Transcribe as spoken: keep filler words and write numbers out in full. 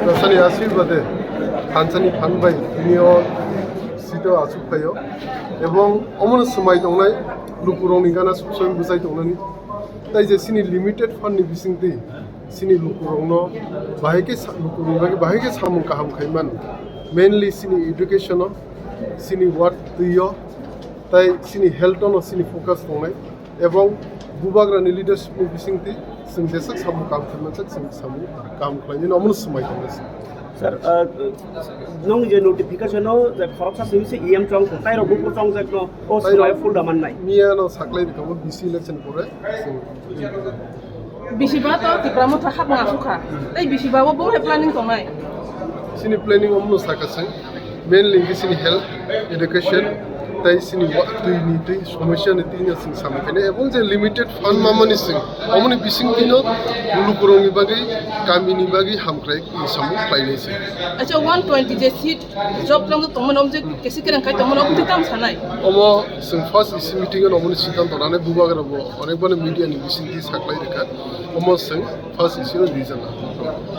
Rasani asir bade thansani phan bai tini o sito asuk phaio. Ebong omono swmai tongnai lukurokni gana subsoi bwchai tongnani. Tai je sini limited fund ni bisingtwi sini lukurokno bahai khe sa-, lukurokni bagwi bahai khe samung kaham khai mano. Mainly sini education o, sini ward twi o, tai sini health o no sini focus tongnai. Ebong bubagrani leadership ni bisingtwi chwng jeswk samung kaham khlaimani chwng samung kaham khlainani omono swmai tongnai. Sir, uh, nong je notification o je khoroksa simi se E M chong, tai rok bukur chong je no o swmai full da mannai. Miya no saklai rikha bo B C election pore chwng. Bisi ba to Tipra Motha hapna asukha. Tai bisi ba bo bo hai planning tongnai. Sini planning omono saka chwng. Mainly hingke sini health, education, tai sini wa-, twi ni twi, somosya ni twi no chwng samung khainai. Ebong je limited fund mamani chwng, omoni bising twi no lukurokni bagwi, kamini bagwi hamkrai ni samung khlainai se. Acha one twenty je seat job lang tongmani, om je kesi kereng kai tongmani, om twi tam sanai. Omo chwng first E C meeting o omoni siddhanto nanai bubagra bo, onek bani media ni bising twi saklai rikha. Omo chwng first E C no rijana.